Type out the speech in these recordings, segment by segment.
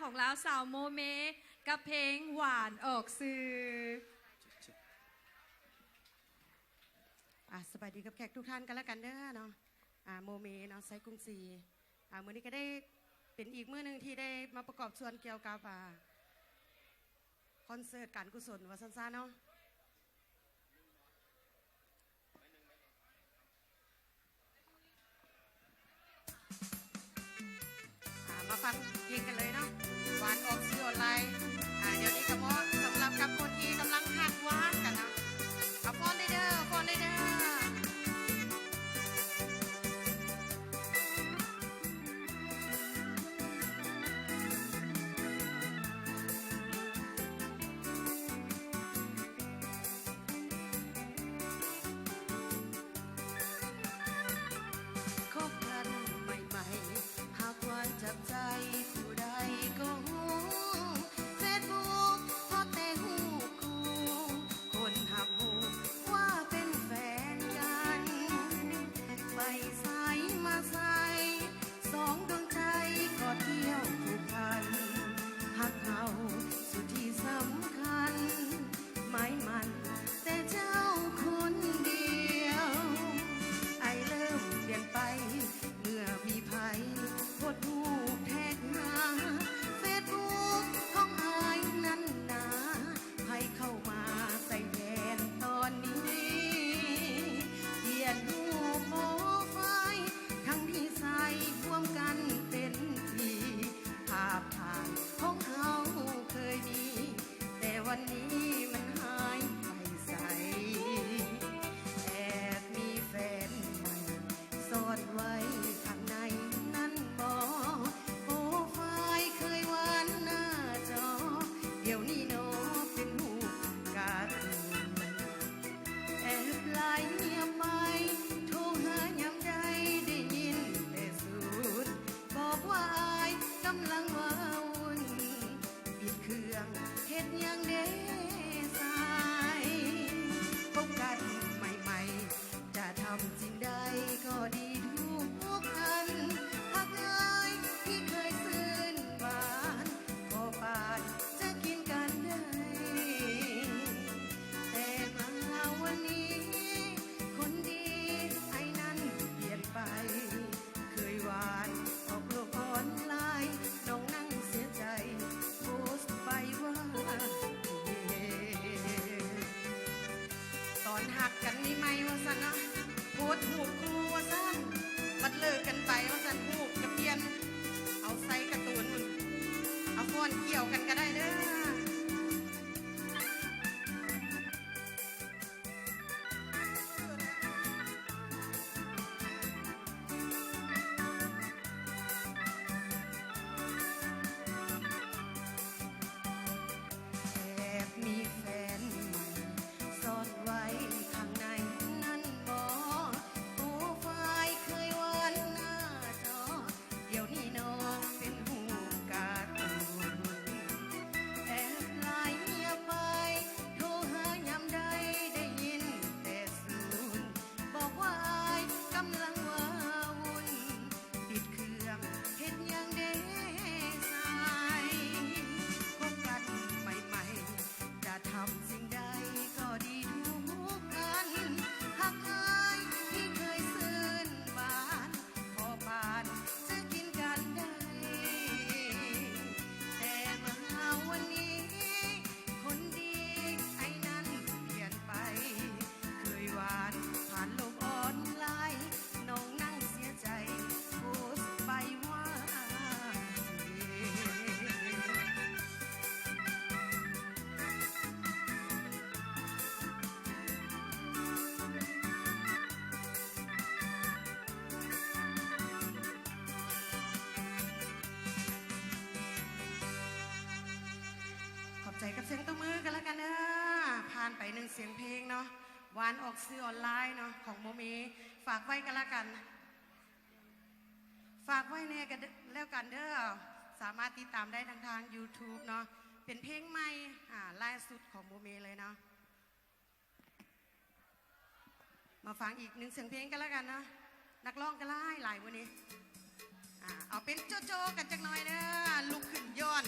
ຂອງລາວ ສາວໂມເມ ກັບເພງຫວານອອກສື່. ອ່າ ສະບາຍດີກັບແຂກທຸກທ່ານກັນລະກັນເດີເນາະ. ອ່າ ໂມເມເນາະ ໄຊກຸງສີ. ອ່າ ມື້ນີ້ກໍໄດ້ເປັນອີກມື້ໜຶ່ງທີ່ໄດ້ມາປະກອບສ່ວນກ່ຽວກັບ ອ່າ ຄອນເສີດການກຸສົນວ່າຊັ້ນຊະເນາະ. ອ່າ ມາຟັງເພງກັນເລີຍເນາະ ຫວານອອກສື່ອອນລາຍ. ອ່າ ດຽວນີ້ກໍເໝາະສຳລັບກັບຄົນທີ່ກຳລັງຮັກຫວານກັນເນາະ. ເອົາຟ້ອນເດີ ຟ້ອນເດີ. ຄົບກັນໃໝ່ໆ ຫາກວ່າຈັບໃຈຜູ້ໃດກໍຮູ້ ເຟສບຸກພໍແຕ່ຮູບຄູ່ ຄົນຮັບຮູ້ວ່າເປັນແຟນກັນ ໄປໃສມາໃສ ສອງດວງໃຈກໍທ່ຽວຜູກພັນ ຮັກເຮົາສຸດທີ່ສຳຄັນ ໝາຍໝັ້ນແຕ່ເຈົ້າຄົນດຽວ. ອ້າຍເລີ່ມປ່ຽນໄປ ເມື່ອມີໃຜໂພສຮູບແທັກຫາ ເຟສບຸກຂອງອ້າຍນັ້ນນາ ໃຜເຂົ້າມາໃສ່ແທນຕອນນີ້ ປ່ຽນຮູບໂປຣໄຟລ໌ ທັງທີ່ໃສ່ຮ່ວມກັນເປັນປີ ພາບຖ່າຍຂອງເຮົາເຄີຍມີ ແຕ່ວັນນີ້ມັນຫາຍໄປໃສ ແອບມີແຟນໃໝ່ ສ້ອນໄວ້ຂ້າງໃນນັ້ນບໍ ໂປຣໄຟລ໌ເຄີຍຫວານໜ້າຈໍ ດຽວນີ້ໜໍເປັນຮູບກາຕູນ ແອບໄລ່ໄປ ໂທຫາຍາມໃດໄດ້ຍິນແຕ່ສູນ ບອກວ່າອ້າຍກຳລັງວ້າວຸ່ນ ປິດເຄື່ອງເຮັດຫຍັງເດສາຍ ພົບກັນໃໝ່ໆ ຈະທຳສິ່ງໃດກໍດີທຸກອັນ ຮັກເອີຍທີ່ເຄີຍຊື່ນບານ ຂໍປານຈະກິນກັນໄດ້ ແຕ່ມາວັນນີ້ ຄົນດີອ້າຍນັ້ນປ່ຽນໄປ ເຄີຍຫວານອອກໂລກອອນລາຍ ນ້ອງນັ່ງເສຍໃຈໂພສໄປວ່າ ຕອນຮັກກັນໃໝ່ໆ ວ່າຊັ້ນເນາະ ໂພສຮູບຄູ່ວ່າຊັ້ນ ບັດເລີກກັນໄປວ່າຊັ້ນ ຮູບກະປ່ຽນ ເອົາໃສ່ກາຕູນ ເອົາຟ້ອນກ່ຽວກັນກະໄດ້ເດີ. ແອບມີແຟນໃໝ່ ສ້ອນໄວ້ຂ້າງໃນນັ້ນບໍ ໂປຣໄຟລ໌ເຄີຍຫວານໜ້າຈໍ ດຽວນີ້ນ້ອງເປັນຮູບກາຕູນ ແອບລາຍເມຍໄປ ໂທຫາຍາມໃດໄດ້ຍິນແຕ່ສູນ ບອກວ່າອ້າຍກຳລັງວ້າວຸ່ນ ປິດເຄື່ອງເຮັດຫຍັງເດສາຍ ພົບກັນໃໝ່ໆ ຈະທຳສິ່ງໃດກໍດີທຸກອັນ ຮັກເອີຍທີ່ເຄີຍຊື່ນບານ ຂໍປານຈະກິນກັນໄດ້ ແຕ່ມາວັນນີ້ ຄົນດີອ້າຍນັ້ນປ່ຽນໄປ ເຄີຍຫວານຜ່ານໂລກອອນລາຍ ນ້ອງນັ່ງເສຍໃຈໂພສໄປວ່າ ຂອບໃຈກັບສຽງຕົບມືກັນລະກັນເດີ. ຜ່ານໄປໜຶ່ງສຽງເພງເນາະ ຫວານອອກສື່ອອນລາຍເນາະ ຂອງໂມເມ ຝາກໄວ້ກັນລະກັນ ຝາກໄວ້ແດ່ກັນແລ້ວກັນເດີ. ສາມາດຕິດຕາມໄດ້ທາງ ທາງ YouTube ເນາະ ເປັນເພງໃໝ່ ອ່າ ລ່າສຸດຂອງໂມເມເລີຍເນາະ. ມາຟັງອີກໜຶ່ງສຽງເພງກັນລະກັນເນາະ ນັກຮ້ອງກໍຫຼາຍໆ ມື້ນີ້ ອ່າ ເອົາເປັນໂຈໂຈກັນຈັກໜ່ອຍເດີ ລຸກຂຶ້ນຍ້ອນ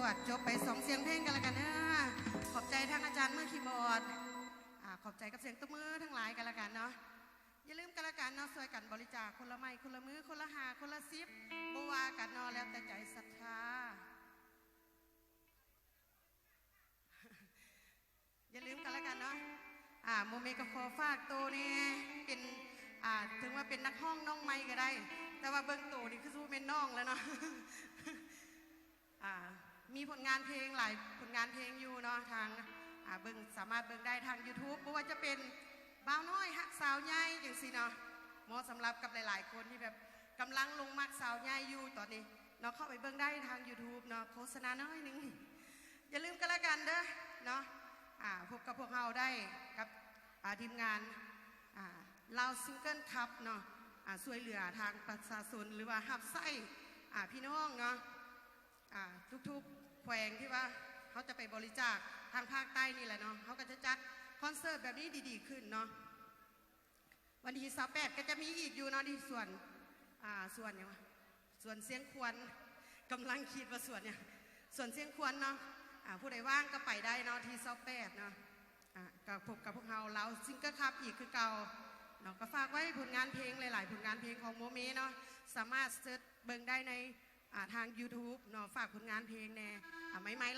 ຕັດຈົບໄປສອງສຽງເພງກັນລະກັນເດີ. ຂອບໃຈທາງອາຈານມືຄີບອດ ອາ ຂອບໃຈກັບສຽງຕົບມືທັງຫຼາຍກັນລະກັນເນາະ. ຢ່າລືມກັນລະກັນເນາະ ຊ່ວຍກັນບໍລິຈາກຄົນລະໄມ້ ຄົນລະມື ຄົນລະຫ້າ ຄົນລະສິບ ບໍ່ວ່າກັນເນາະ ແລ້ວແຕ່ໃຈສັດທາ. ຢ່າລືມກັນລະກັນເນາະ ອາ ໂມເມກໍຂໍຝາກໂຕແດ່ ເປັນ ອາ ເຖິງວ່າເປັນນັກຮ້ອງນ້ອງໃໝ່ກໍໄດ້ ແຕ່ວ່າເບິ່ງໂຕນີ້ຄືຊິບໍ່ແມ່ນນ້ອງແລ້ວເນາະ. ອາ ມີຜົນງານເພງຫຼາຍຜົນງານເພງຢູ່ເນາະ ທາງ ອາ ເບິ່ງ ສາມາດເບິ່ງໄດ້ທາງ YouTube ບໍ່ວ່າຈະເປັນບ່າວນ້ອຍຮັກສາວໃຫຍ່ຈັ່ງຊີ້ເນາະ ເໝາະສຳລັບກັບຫຼາຍໆຄົນທີ່ແບບກຳລັງຫຼົງມັກສາວໃຫຍ່ຢູ່ຕອນນີ້ເນາະ ເຂົ້າໄປເບິ່ງໄດ້ທາງ YouTube ເນາະ ໂຄສະນາໜ້ອຍໜຶ່ງ. ຢ່າລືມກັນລະກັນເດີເນາະ ອາ ພົບກັບພວກເຮົາໄດ້ກັບ ອາ ທີມງານ ອາ ລາວຊິງເກິນຄັບເນາະ ອາ ຊ່ວຍເຫຼືອທາງປະຊາຊົນ ຫຼືວ່າຮັບໃຊ້ ອາ ພີ່ນ້ອງເນາະ ອາ ທຸກໆແຂວງທີ່ວ່າເຮົາຈະໄປບໍລິຈາກທາງພາກໃຕ້ນີ້ແຫຼະເນາະ ເຮົາກໍຈະຈັດຄອນເສີດແບບນີ້ດີໆຂຶ້ນເນາະ. ວັນທີຊາວແປດກໍຈະມີອີກຢູ່ເນາະ ທີ່ສວນ ອາ ສວນຫຍັງວະ ສວນຊຽງຄວນ ກຳລັງຄິດວ່າສວນຫຍັງ ສວນຊຽງຄວນເນາະ ອາ ຜູ້ໃດວ່າງກໍໄປໄດ້ເນາະ ທີຊາວແປດເນາະ ອາ ກໍພົບກັບພວກເຮົາລາວຊິງເກີນຄັບອີກຄືເກົ່າເນາະ. ກໍຝາກໄວ້ຜົນງານເພງ ຫຼາຍໆຜົນງານເພງຂອງໂມເມເນາະ ສາມາດເສີດເບິ່ງໄດ້ໃນ ອາ ທາງ YouTube ເນາະ ຝາກຜົນງານເພງແດ່ ອາ ໃໝ່ໆ